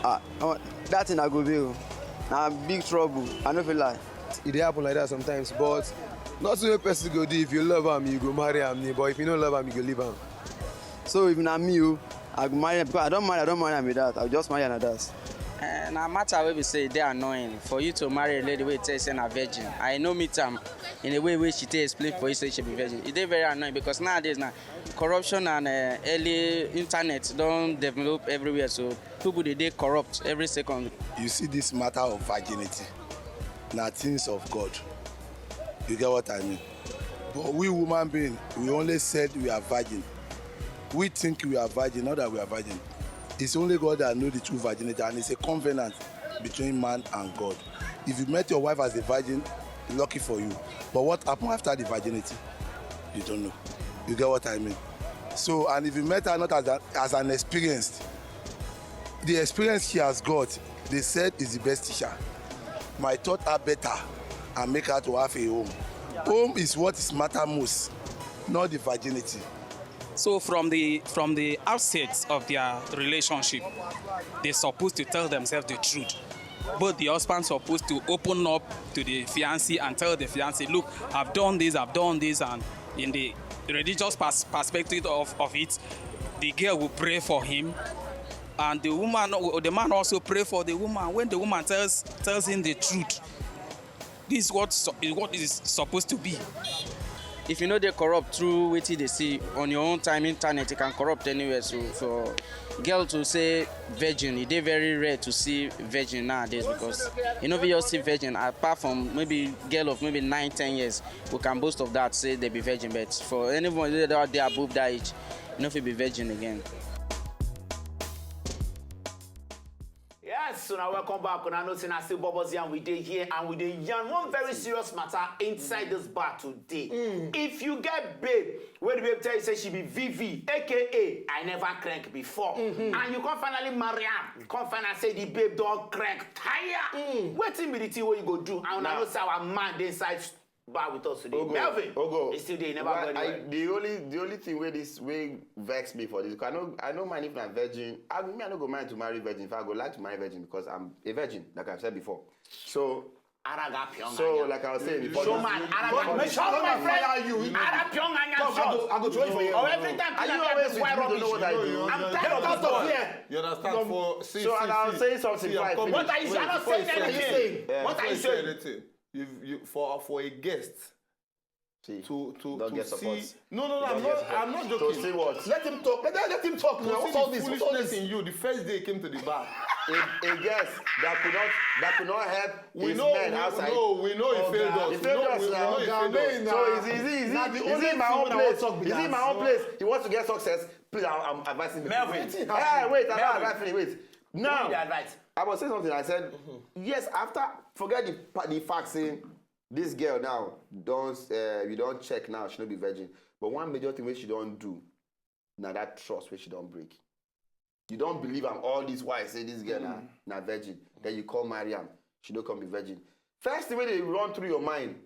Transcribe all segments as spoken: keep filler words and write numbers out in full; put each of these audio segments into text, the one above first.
Ah, omo, that thing I go be o. Na big trouble. I no fit lie. E dey happen like that sometimes, but nothing wey person go do, if you love am, you go marry am, but if you no love am, you go leave am. So if na me o, I go marry am because I don marry, I don marry am be that. I go just marry am like that. Eh, na matter wey be say e dey annoying for you to marry a lady wey tell you say na virgin. I no meet am in a way wey she take explain for you say she be virgin. E dey very annoying because nowadays na corruption and, eh, early internet don develop everywhere, so people dey dey corrupt every second. You see this matter of virginity, na things of God. You get what I mean? But we human being, we only said we are virgin. We think we are virgin, not that we are virgin. It's only God that know the true virginity, and it's a covenant between man and God. If you met your wife as a virgin, lucky for you. But what happened after the virginity? You don't know. You get what I mean? So, and if you met her not as, a, as an experienced, the experience she has got, they said is the best teacher. My thought are better and make her to have a home. Home is what is matter most, not the virginity. So from the from the outset of their relationship, they supposed to tell themselves the truth. Both the husband supposed to open up to the fiancé and tell the fiancé, "Look, I've done this, I've done this," and in the religious pers- perspective of, of it, the girl will pray for him, and the woman, the man also pray for the woman. When the woman tells tells him the truth, this is what su- is what is supposed to be. If you no dey corrupt through wetin you dey see on your own time, internet, you can corrupt anywhere. So for girl to say virgin, e dey very rare to see virgin nowadays because you no fit just see virgin apart from maybe girl of maybe nine, ten years who can boast of that, say they be virgin. But for anyone wey dey above that age, you no fit be virgin again. Yes, so now welcome back. Una know say na still Bubbles Yarn we dey here, and we dey yarn one very serious matter inside this bar today. If you get babe, where the babe tell you say she be V V, A K A I never crank before, and you come finally marry am, come find out say the babe don crank tire. Wetin be the thing wey you go do? And una know say our man dey inside bar with us today. Ogo, Melvin, Ogo. He still dey, he never Why, go I, anywhere. The only, the only thing wey this wey vex me for this, I no, I no mind if na virgin. I, me, I no go mind to marry virgin. If I go like to marry virgin because I'm a virgin, like I've said before. So, Araga pyong so anya. Like I was saying before, Show this man, Araga, show man, fire you. Ara pyong anya. Come, I go, I go throw it for you. Or every time Are you always with me? You don't know what I do. I'm tired of this boy. You understand? For, see, So, see, and I was see, saying something see, I'm before I coming. What are you saying? Wait, before you say anything. Yeah. What are you saying? Anything. You, you, for, for a guest See, to, to, don't to get see support. No, no, no, I'm not, I'm not joking. To see what? Let him talk. Let, let him talk now. What's all this? What's all this? In you, the first day he came to the bar. A, a guest that could not, that could not help We his know, men we, outside. No, we know he failed us. He failed us now. So is, is, is, is, is it my own place? Is it my own place? He wants to get success. Please, I'm, I'm advising him. Melvin. Hey, wait, I'm not advising him. Wait. Now, I was saying something. I said, yes, after, forget the, the fact saying this girl now, don't, uh, you don't check now, she no be virgin. But one major thing wey she don't do, now that trust wey she don't break. You don't believe am all this while say this girl na, na virgin. Then you call marry am, she no come be virgin. First thing wey dey run through your mind,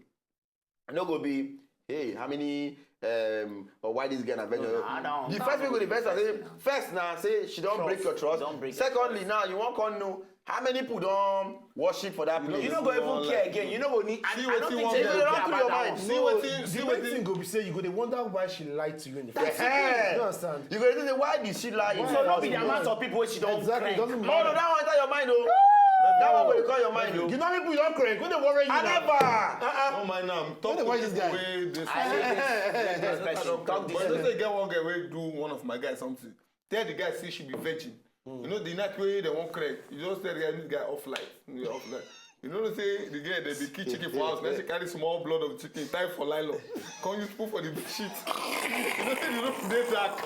e no go be, hey, how many, um, or why this girl na virgin? No, no, I don't. The first thing go dey vex am say, first na say she don't break your trust. Secondly, now you wan come know how many people don worship for that place. You no go even care again. You no go need. I don't think say you go care about that one. See wetin, see wetin go be say you go dey wonder why she lied to you in the first place. You understand? You go dey say, why did she lie? So no be the amount of people wey she don crank. Exactly. It doesn't matter. All of that one enter your mind o. That one go dey come your mind o. You know people you don crank. Who dey worry you now? I never. Uh-uh. No mind am. Talk to people wey dey. Talk this way. But you know say e get one girl wey do one of my guys something. Tell the guy say she be virgin. You know the night wey dem wan crack, you just tell the guy, this guy off light, off light. You know say the girl dey kill chicken for house, now she carry small blood of chicken, tie for nylon, come use put for the sheet. You know say the room dey dark.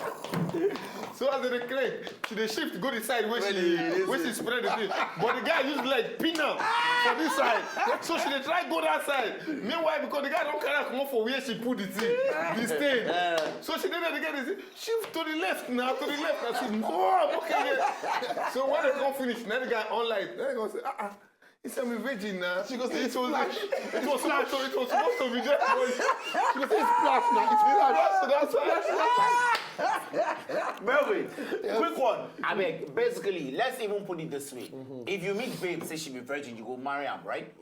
So as they crack, she dey shift go the side where she, where she spread the thing. But the guy use leg pin am for this side, so she dey try go that side. Meanwhile, because the guy don carry am comot for where she put the thing, the stain. So she dey there, the guy dey say, shift to the left now, to the left. I said, no, I'm okay here. So when they come finish, now the guy on light. Then he go say, ah, ah, he said, me virgin now. She go say, it was, it was supposed to, it was supposed to be there for you. She go say, it's splash now, it's splash. So that's why. Melvin, quick one. I mean, basically, let's even put it this way. If you meet babe, say she be virgin, you go marry am, right?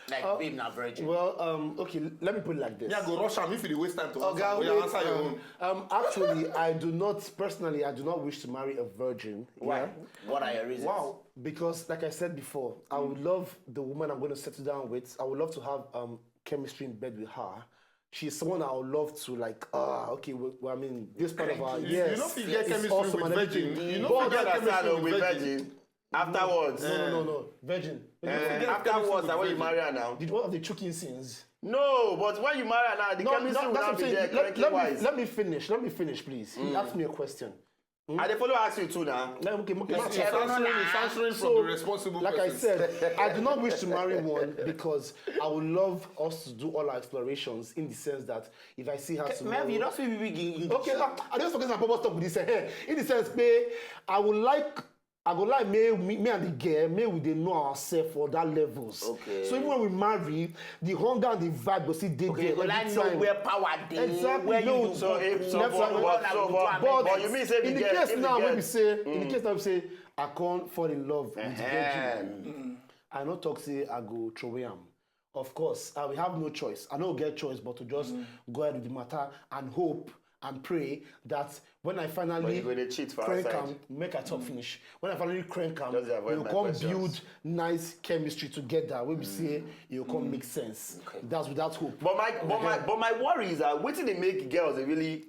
Like, babe na virgin. Well, um, okay, let me put it like this. Yeah, go rush am if you dey waste time to Oga, answer. Oya, wait, answer your um, own. Um, actually, I do not personally, I do not wish to marry a virgin. Why? Yeah? What are your reasons? Wow. Because, like I said before, I would love the woman I'm going to settle down with. I would love to have um chemistry in bed with her. She's someone I would love to, like. Ah, okay. Well, well, I mean, this part of our You- yes, you no fit get it's chemistry awesome with and virgin. everything. You no But fit get understand chemistry o, with with virgin. virgin. Afterwards. No, no, no, no, virgin. Eh, afterwards, na when you marry her now. Did one of the choking scenes? No, but when you marry her now, the No, chemistry no, will that's not what be I'm there. saying. Let, let me, Wise. Let me finish. Let me finish, please. He asked me a question. I dey follow ask you too now. Let, okay, okay, Yes, okay. yes. He's answering, he's answering from So, the responsible like I person. said, I do not wish to marry one because I would love us to do all our explorations, in the sense that if I see her tomorrow. Melvin, you don't speak big English. Okay, I, I just forget my purpose talk with this. Eh, in the sense, pé I would like, I would like me, me, me and the girl, me we dey know ourselves for that levels. Okay. So even when we marry, the hunger and the vibe go still dey Okay, there you go every like know time. Where power dey. Exactly, Where no. You So if so, Left but, hand, but, left hand, so, you but, go do but am. You mean say if In you the get, case if you now, get, when we say, in the case now we say, I can't fall in love with virgin. I no talk say I go throw am. Of course, I will have no choice. I no get choice but to just go ahead with the matter and hope and pray that when I finally But you go dey cheat for crank outside. Am, make I talk finish. When I finally crank am, Just dey avoid we my come questions. Build nice chemistry together. Wey be say you come make sense. That's without hope. But my but my but my worry is that wetin dey make girls dey really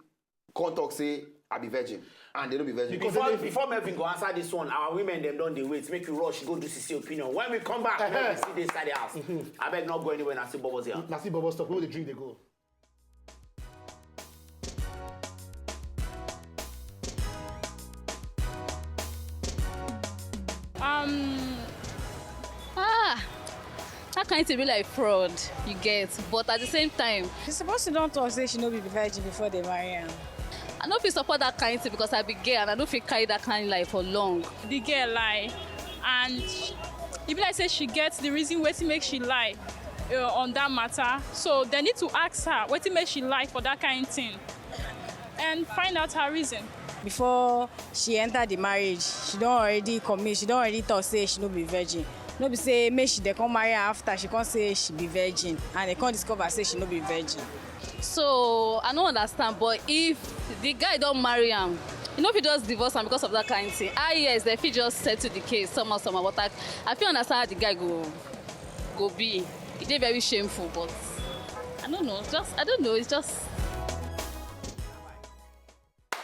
come talk say I be virgin and they no be virgin. Before before Melvin go answer this one, our women dem don dey wait. Make you rush go do sisi opinion. When we come back, make we still dey inside the house. Abeg, no go anywhere. Na still Bubbles here. Na still Bubbles talk. Wey dey drink dey go. Um, ah, that kind thing be like fraud, you get. But at the same time, she suppose to don talk say she no be virgin before they marry am. I no fit support that kind thing because I be gay and I no fit carry that kind life for long. The girl lie, and e be like say she get the reason wetin make she lie uh, on that matter. So they need to ask her wetin make she lie for that kind thing and find out her reason. Before she enter the marriage, she don already commit, she don already talk say she no be virgin. No be say make she dey come marry her after she come say she be virgin and they come discover say she no be virgin. So I no understand, but if the guy don marry am, you no fit just divorce am because of that kind thing. Ah yes, they fit just settle the case somehow somehow, but I, I fit understand how the guy go go be. E dey very shameful, but I don't know. Just I don't know. It's just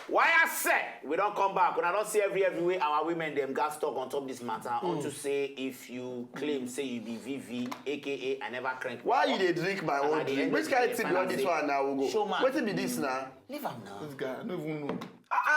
Why I say we don come back? Una don see every everywhere our women dem gas talk on top this matter. Unto say if you claim say you be V V, A K A I never crank. Why you dey drink my own drink? Which kind thing be all this one now? We go. Show man. Wetin be this now? Leave am now. This guy, I don't even know.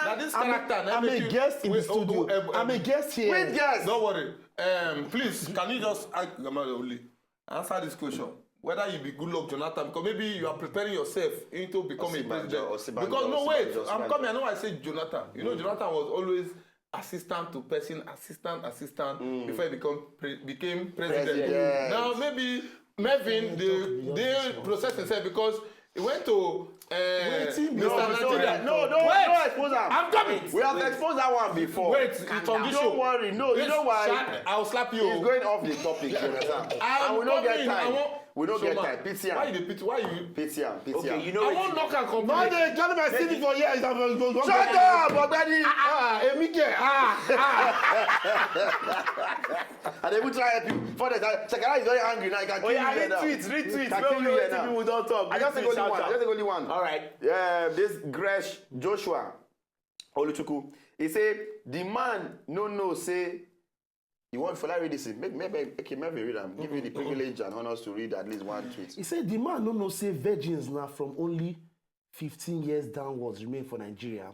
Now this character, now I'm a make you- guest in the wait, oh, studio. oh, eh, I'm a eh, guest here. Which guest? Don't worry. Um, please, can you just ask Gamal Oli, answer this question? Whether you be good luck Jonathan, because maybe you are preparing yourself into becoming a Osinbajo, president. Osinbajo, Because no, wait, Osinbajo, I'm Osinbajo. Coming. I know I said Jonathan. You know, Jonathan was always assistant to person, assistant, assistant before he become pre- became president. President. Now maybe Melvin, they they process himself because he went to uh, Wetin be Mister No, no, Nigeria. no, no, Wait, no, expose am. I'm coming. We have exposed that one before. Wait, it's on this Don't show. Worry, no, you Yes, know why? Sha-, I'll slap you. He's going off the topic, you understand? I'm And we don't get coming. I time. want- We don't Show get man. Time. Pity Why am. you dey pity? Why you? Pity am. Pity Okay, am. you know I won't knock and No, complain. they tell me I see for here. Is Shut up, Ogbeni. Ah, Emike. Ah, ah. I dey even try help you. For the Shakara is very angry now. He can kill Oh yeah, you here now. Retweet, retweet. He can Well, kill you we here wait till now. people don't talk. I just take only Retweet, one. I shout just take only one. All right. Yeah, this Gresh Joshua Oluchukwu. He say the man no know say you want. If I read this, make maybe okay, maybe read am. Give you the privilege and honors to read at least one tweet. He said the man no know say virgins now from only fifteen years downwards remain for Nigeria.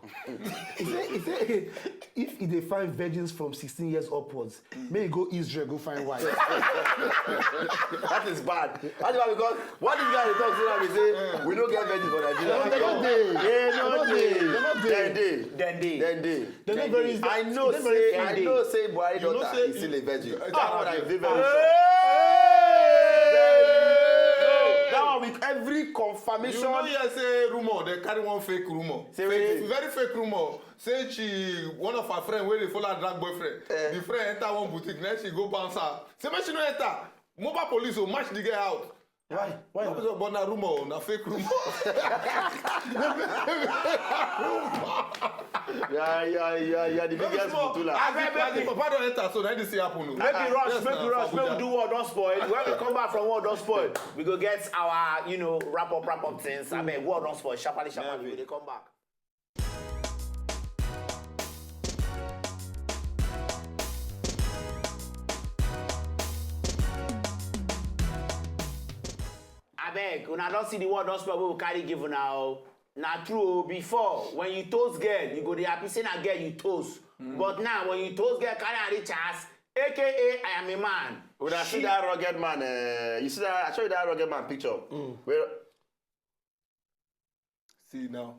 He said, he said if he dey find virgins from sixteen years upwards, may he go Israel go find wife. That is bad. That's bad because what this guy dey talk so now be say we no get virgin for Nigeria. They no dey. They no They no dey. dey. Dem dey. Then they. Dem dey. They no very. I know They no very say I friendly. Know say Buhari You know daughter say is still a virgin. Ah, That one I dey very ah, sure. That one with every conf Confirmation. You know, hear say rumor, they carry one fake rumor. Say fake, wetin? Very fake rumor. Say she, one of her friend wey dey follow her drag boyfriend. Eh. The friend enter one boutique, next she go bounce her. Say make she no enter. Mobile police go match the girl out. Why? Why? No, but na rumor, na fake rumor. Yeah, yeah, yeah, yeah. The biggest butula. As the, as the papa don enter, so na this thing happen o. Make we rush, make we rush, make we do World Don Spoil. When we come back from World Don Spoil, we go get our, you know, wrap up, wrap up things. I mean, World Don Spoil, sharply, sharply, we dey come back. Abeg, una don see the World Don Spoil wey we carry give una o. Na true o, before, when you toast girl, you go dey happy say na girl you toast. But now, when you toast girl, carry am reach house, A K A I am a man. Una see that rugged man, eh, you see that, I show you that rugged man picture. Well, see now,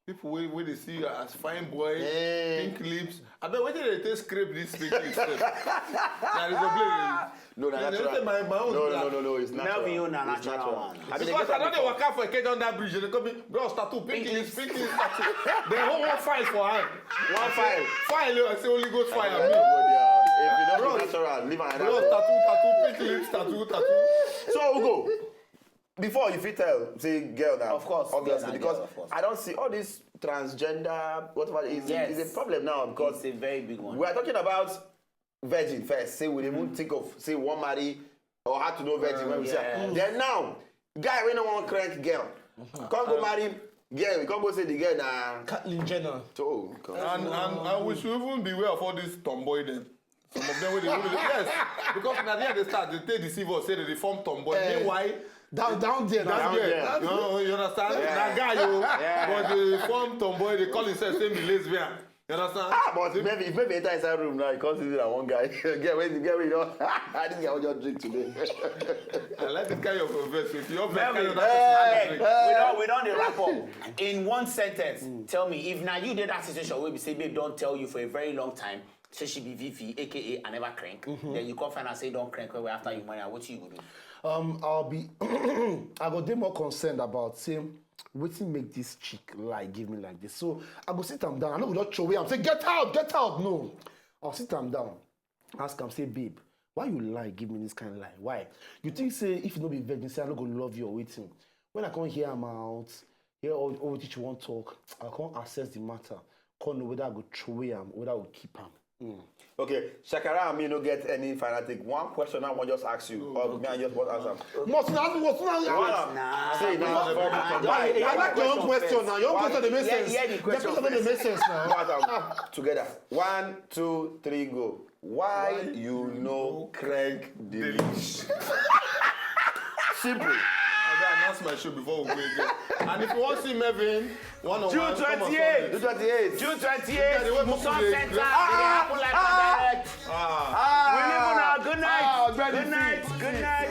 people wey, wey dey see you as fine boy, pink lips. Abeg, wetin dey take scrape this pink lips sef? Na the complain. No, na natural. Say my, my own. No, no, no, no, it's natural. Melvin, you na natural one. Because I don dey waka for Ikeja under bridge, they dey call me, "Bros, tattoo, pink lips, pink lips, tattoo." They hold one file for hand. One file. File, I say Holy Ghost fire. If you don't be natural, leave another. Bros, tattoo, tattoo, pink lips, tattoo, tattoo. So, Ugo, before you fit tell, say girl now. Of course, obviously, girl na because girl, of course. I don't see all this transgender, whatever, is, yes, is a problem now because it's a very big one. We are talking about virgin first. Say we even think of, say, one marry or how to know virgin when we say. Yes. Then now, guy wey no wan crank girl, come go marry girl, come go say the girl na Caitlyn Jenner. Oh, God. And, and, and we should even beware of all these tomboy dem. Some of them wey dey, wey dey, yes, because na there they start, they take deceive us, say they dey form tomboy. Eh, meanwhile, down, down there, down there. Down there. You know, you understand? Yeah. Na guy, yo. Yeah. But they form tomboy, they call himself same be lesbian. You understand? Ah, but maybe, if maybe enter inside room now, you come see that one guy. Get where, get where you know. This guy will just drink today. I like this kind of conversation. Your friend Melvin, carry that person drink. We don, we don dey wrap up. In one sentence, tell me, if na you dey that situation wey be say babe don tell you for a very long time, say she be V V, A K A I never crank. Then you come find out say you don crank well well after you marry her. Wetin you go do? Um, I'll be, I go dey more concerned about say wetin make this chick lie give me like this. So I go sit am down. I no go just throw away am say, "Get out, get out." No. I'll sit am down, ask am say, "Babe, why you lie give me this kind lie? Why? You think say if you no be virgin, say I no go love you or wetin?" When I come hear am out, hear all, all wetin she wan talk, I come assess the matter, come know whether I go throw away am, whether I go keep am. Mm. Okay, Shakara and me no get any final take. One question I wan just ask you, or me and just want answer. Must na ask, must na ask. Say now. I like your own question now. Your own question dey make sense. Your question dey make sense now. Together. One, two, three, go. Why you no crank the leash? Simple. I go announce my show before we go again. And if you wan see Melvin, one on one, come on Sunday. June twenty-eighth. June twenty-eighth. June twenty-eighth. Muson Center. E dey happen live and direct. We leave una. Good night. Good night. Good night.